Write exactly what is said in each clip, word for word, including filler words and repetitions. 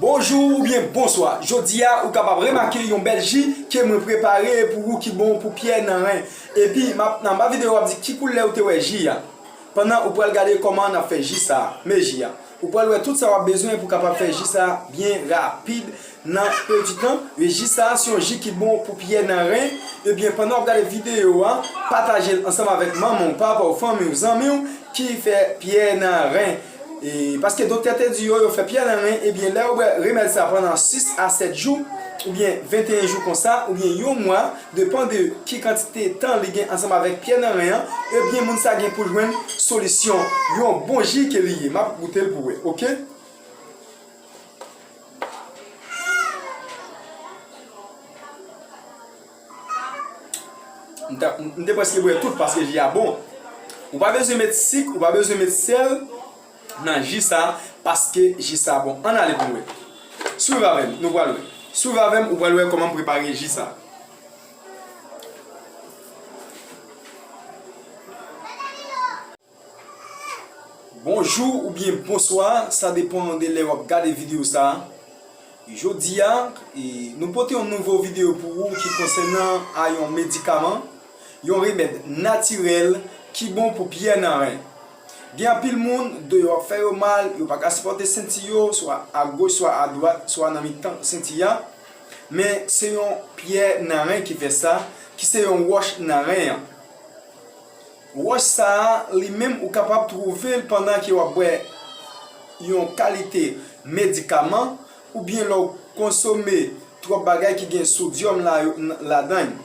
Bonjou oubyen bonswa. Jodi a, ou kapab remake yon bèl ji ke mwen prepare pou ou ki bon pou pyè nan ren. Epi, m ap, nan anba videyo, w ap di ki koulè ou te wè ji a. Pandan ou pral gade kòman n ap fè ji sa a, men ji a. Ou pral wè tout sa w ap bezwen pou kapab fè ji sa a byen rapid nan pèdi tan. E ji sa a, se yon ji ki bon pou pyè nan ren. Ebyen, pandan w ap gade videyo a, pataje l ansanm avèk manman w, papa w, fanmi w, zanmi w ki fè pyè nan ren. E, paske doktè te di yo, yo fè pyè nan ren, ebyen, lè yo bwè remèd sa pandan sis a sèt jou, oubyen venteyen jou konsa, oubyen yon mwa, depann de ki kantite tan li gen ansanm avèk pyè nan ren an, ebyen, moun sa gen pou jwenn solisyon. Yon bon ji ke li ye. M ap goute l pou wè, oke? M ta, m te prèske bwè tout paske ji a bon. Ou pa bezwen met sik, ou pa bezwen met sèl nan ji sa, paske ji sa bon. Ann ale pou n wè. Swiv avè m, nou pral wè. Swiv avè m, ou pral wè kòman m prepare ji sa. Bonjou oubyen bonswa, sa depann de lè w ap gade videyo sa a. Jodi a, e, nou pote yon nouvo videyo pou ou ki konsènan a yon medikaman, yon remèd natirèl ki bon pou pyè nan ren. Gen anpil moun, do yo ap fè yo mal, yo pa ka sipòte senti yo, swa a goch, swa a dwat, swa nan mitan senti a. Men se yon pyè nan ren ki fè sa, ki se yon wòch nan ren an. Wòch sa a, li menm ou kapab twouve l pandan ke w ap bwè yon kalite medikaman, oubyen lè w konsome twòp bagay ki gen sodyòm la, ladan l.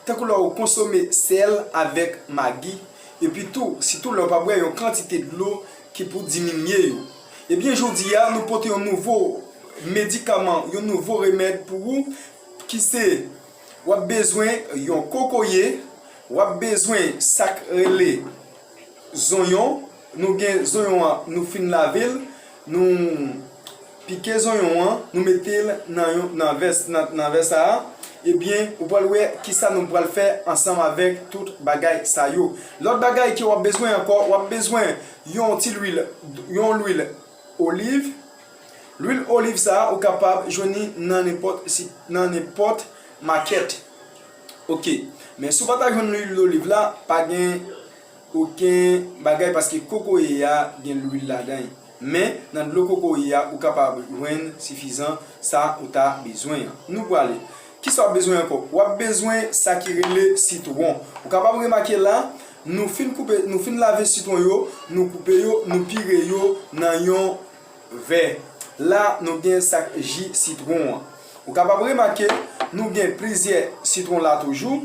Tankou lè w konsome sèl avèk magi, epi tou, sitou lè w pa bwè yon kantite dlo ki pou diminye yo. Ebyen, jodi a, nou pote yon nouvo medikaman, yon nouvo remèd pou ou, ki se, w ap bezwen yon kokoye, w ap bezwen sa k rele zonyon. Nou gen zonyon an, nou fin lave l, nou pike zonyon an, nou mete l nan yon, nan vè, nan, nan vè sa a. Ebyen, ou pral wè kisa nou pral fè ansanm avèk tout bagay sa yo. Lòt bagay ke w ap bezwen ankò, w ap bezwen yon ti lwil, yon lwil oliv. Lwil oliv sa a, ou kapab jwenn li nan nenpòt sit, nan nenpòt makèt. Oke. Men si w pa ta jwenn lwil oliv la, pa gen okenn bagay, paske kokoye a gen lwil ladan l. Men, nan dlo kokoye a, ou kapab jwenn sifizan sa ou ta bezwen an. Nou prale. Kisa w ap bezwen ankò? W ap bezwen sa ki rele sitwon. Ou kapab remake la, nou fin koupe, nou fin lave sitwon yo, nou koupe yo, nou pire yo nan yon vè. La, nou gen sa k ji sitwon an. Ou kapab remake, nou gen plizyè sitwon la toujou.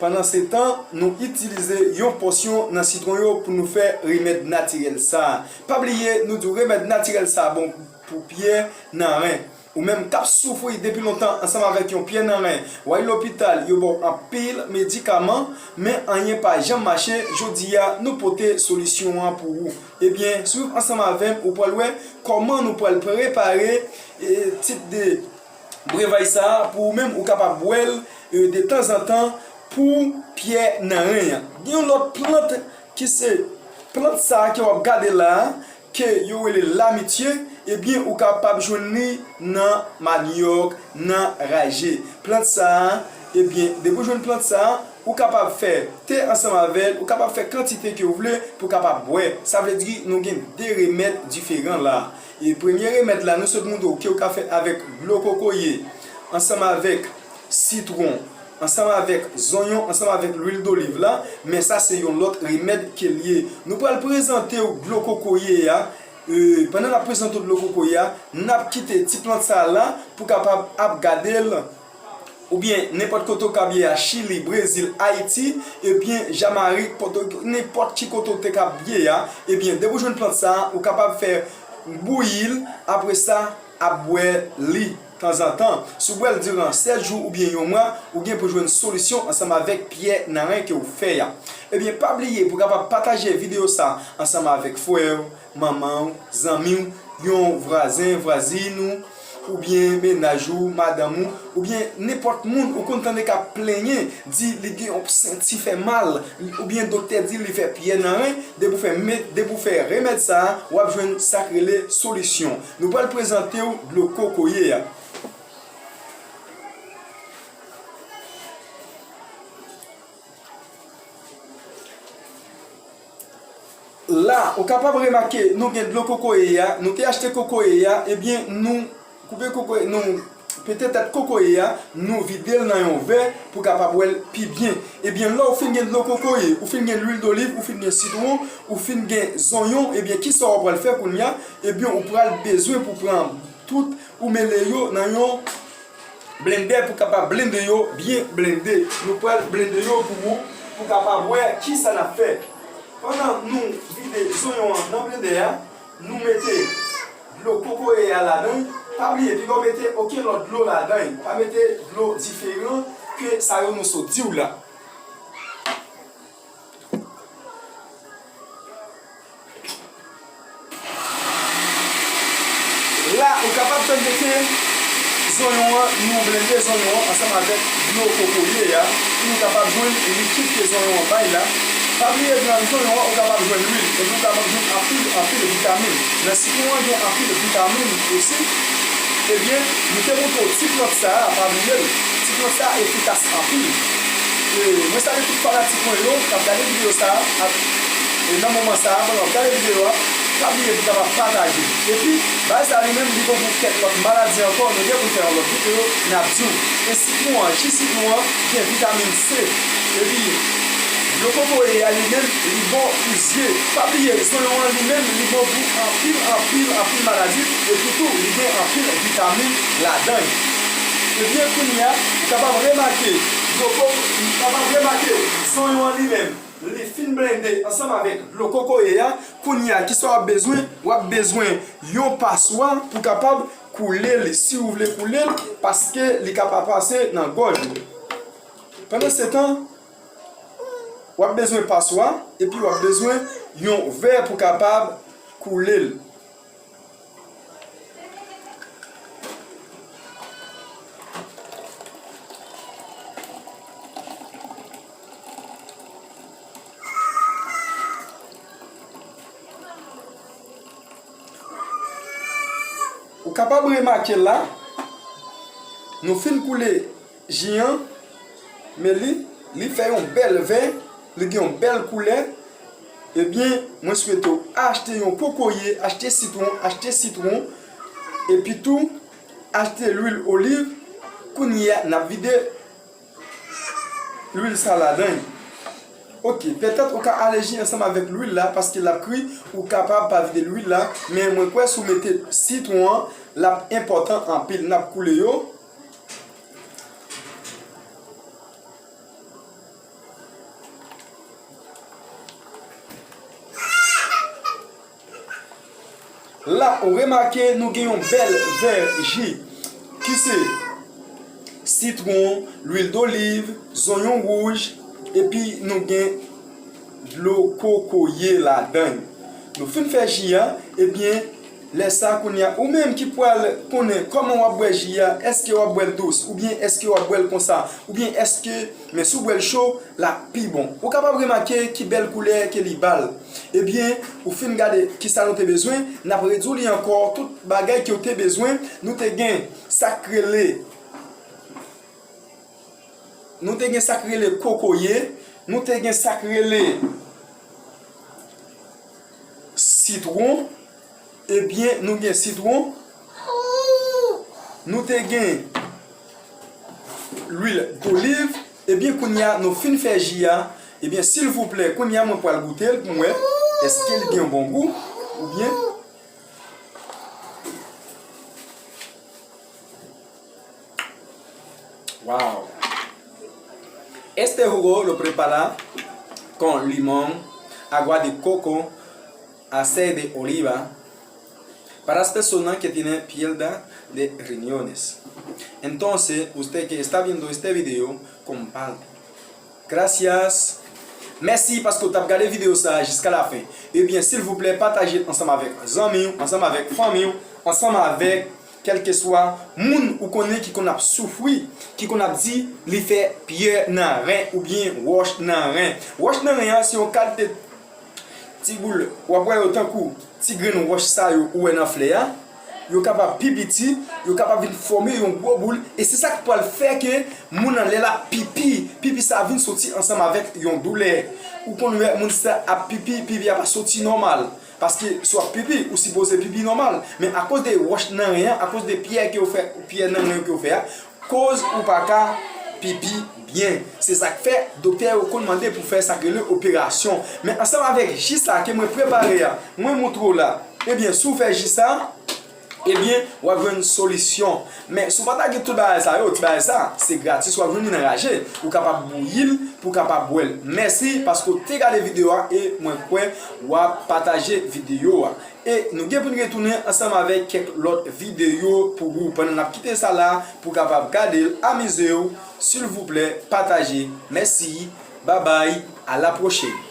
Pandansetan, nou itilize yon pòsyon nan sitwon yo pou nou fè remèd natirèl sa a. Pa bliye, nou di w remèd natirèl sa a bon pou pyè nan ren. Ou menm k ap soufri depi lontan ansanm avèk yon pyè nan ren, w al lopital, yo ba w anpil medikaman, men anyen pa janm mache, jodi a, nou pote solisyon an pou ou. Ebyen, swiv ansanm avè m, ou pral wè kòman nou pral prepare, e, tip de brevaj sa a pou ou menm, ou kapab bwè l, e, detanzantan pou pyè nan ren an. Gen yon lòt plant ki se plant sa a ke w ap gade la a, ke yo rele lamitye, ebyen, ou kapab jwenn li nan manyòk, nan raje. Plant sa a, ebyen, depi w jwenn plant sa a, ou kapab fè te ansanm avè l, ou kapab fè kantite ke w vle pou w kapab bwè. Sa vle di, nou gen de remèd diferan la. E premye remèd la, nou sot montre w ke w ka fè avèk dlo kokoye, ansanm avèk sitwon, ansanm avèk zonyon, ansanm avèk lwil doliv la, men sa se yon lòt remèd ke l ye. Nou pral prezante w dlo kokoye a. E, pandan n ap prezante w dlo kokoye a, n ap kite ti plant sa a la pou kapab ap gade l. Oubyen nenpòt kote w kab ye a, Chili, Brezil, Ayiti, ebyen Jamayik, Pòtoriko, nenpòt ki kote w te kab ye a, ebyen depi w jwenn plant sa a, ou kapab fè bouyi l, apre sa, ap bwè li tanzantan. Si w bwè l diran sèt jou oubyen yon mwa, ou gen pou jwenn solisyon ansanm avèk pyè nan ren ke w fè a. Ebyen, pa bliye pou w kapab pataje videyo sa a ansanm avèk frè w, manman w, zanmi w, yon vwazen, vwazin ou, oubyen mennaj ou, madanm ou, oubyen nenpòt moun ou konn tande k ap plenyen, di li gen yon senti fè mal, oubyen doktè di li fè pyè nan ren, depi w fè met, depi w fè remèd sa a, w ap jwenn sa k rele solisyon. Nou pral prezante w dlo kokoye a. La, ou kapab remake, nou gen dlo kokoye a, nou te achte kokoye a, ebyen, nou koupe kokoye, nou pete tèt kokoye a, nou vide l nan yon vè pou kapab wè l pi byen. Ebyen, lè w fin gen dlo kokoye, ou fin gen lwil doliv, ou fin gen sitwon, ou fin gen zonyon, ebyen, kisa w pral fè kounye a? Ebyen, ou pral bezwen pou pran tout, ou mele yo nan yon blendè pou kapab blende yo byen blende. Nou pral blende yo pou ou, pou kapab wè kisa n ap fè. Pandan nou vide zonyon an nan blendè a, nou mete dlo kokoye a ladan. Pa bliye, piga w mete okenn lòt dlo ladan. Pa mete dlo diferan ke sa yo nou sot di w la. La, ou kapab tann mete zonyon an, nou blende zonyon an ansanm avèk dlo kokoye a, pou nou kapab jwenn likid ke zonyon an bay la. Pa bliye, nan zonyon an, ou kapab jwenn lwil, epi ou kapab jwenn anpil, anpil vitamin. Nan sitwon an, gen anpil vitamin osi. Ebyen, nou te montre w ti plant sa a, pa bliye l. Ti plant sa a efikas anpil. E, mwen salye tout fanatik mwen yo k ap gade videyo sa a, ak, e, nan moman sa a, pandan w ap gade videyo a, pa bliye pou w kapab pataje. Epi, bagay sa a li menm, li bon pou kèk lòt maladi ankò, nou gen pou n fè yon lòt videyo, n ap di w. E sitwon an, ji sitwon an, gen vitamin C. Epi, dlo kokoye a li menm, li bon pou zye. Pa bliye, zonyon an li menm, li bon pou anpil, anpil, anpil maladi. Epi tou, li gen anpil vitamin ladan l. Ebyen, kounye a, ou kapab remake, dlo ko-, ou kapab remake, zonyon an li menm, li fin blende ansanm avèk dlo kokoye a. Kounye a, kisa w ap bezwen? W ap bezwen yon paswa pou kapab koule l, si w vle koule l, paske li ka pa pase nan gòj ou. Pandan se tan, w ap bezwen paswa, epi w ap bezwen yon vè pou kapab koule l. Ou kapab remake la, nou fin koule ji an, men li, li fè yon bèl vè, li gen yon bèl koulè. Ebyen, mwen swete w achte yon kokoye, achte sitwon, achte sitwon, epi tou, achte lwil oliv. Kounye a, n ap vide lwil sa ladan l. Oke, petèt ou ka aleji ansanm avèk lwil la, paske l ap kwi, ou kapab pa vide lwil la, men mwen kwè si w mete sitwon an, l ap enpòtan anpil. N ap koule yo. La, ou remake nou gen yon bèl vè ji, ki se sitwon, lwil doliv, zonyon wouj, epi nou gen dlo kokoye ladan l. Nou fin fè ji a, ebyen, lè sa a kounye a, ou menm ki pral konnen kòman w ap bwè ji a, èske w ap bwè l dous, oubyen èske w ap bwè l konsa, oubyen èske, men si w bwè l cho, l ap pi bon. Ou kapab remake ki bèl koulè ke li ba l. Ebyen, ou fin gade kisa nou te bezwen, n ap redi w li ankò, tout bagay ke w te bezwen, nou te gen sa k rele, nou te gen sa k rele kokoye, nou te gen sa k rele sitwon, ebyen, nou gen sitwon, nou te gen lwil doliv, ebyen, kounye a, nou fin fè ji a, ebyen, silvouplè, kounye a, mwen pral goute l pou m wè èske l gen yon bon gou, oubyen. Wow. Este jugo lo prepara con limón, agua de coco, aceite de oliva, para las personas que tienen piel de riñones. Entonces, usted que está viendo este video, comparte. Gracias. Mèsi paske w t ap gade videyo sa a jiska lafen. Ebyen, silvouplè, pataje l ansanm avèk zanmi w, ansanm avèk fanmi w, ansanm avèk Kèlkeswa moun ou konnen ki konn ap soufri, ki konn ap di li fè pyè nan ren oubyen wòch nan ren. Wòch nan ren an se yon kalite ti boul, w ap wè yo tankou ti grenn wòch sa yo ou wè nan flè a. Yo kapab pi piti, yo kapab vin fòme yon gwo boul, e se sa k pral fè ke moun nan lè l ap pipi, pipi sa vin soti ansanm avèk yon doulè. Ou konn wè moun sa ap pipi, pipi a pa soti nòmal. Paske si w ap pipi, ou sipoze pipi nòmal. Men akoz de wòch nan ren an, akoz de pyè ke w fè, pyè nan ren ke w fè a, koz ou pa ka pipi byen. Se sa k fè doktè yo konn mande pou fè sa k rele operasyon. Men ansanm avèk ji sa ke mwen prepare a, mwen montre w la. Ebyen, si w fè ji sa, ebyen, w ap jwenn solisyon. Men si w pa ta gen tout bagay sa yo, ti bagay sa, se gratis, w ap jwenn li nan raje. Ou kapab bouyi l pou w kapab bwè l. Mèsi paske w te gade videyo a e mwen kwè w ap pataje videyo a. E nou gen pou n retounen ansanm avèk kèk lòt videyo pou ou. Pandan n ap kite sa la, pou w kapab gade l, amize w, silvouplè, pataje. Mèsi, babay, a la pwochèn.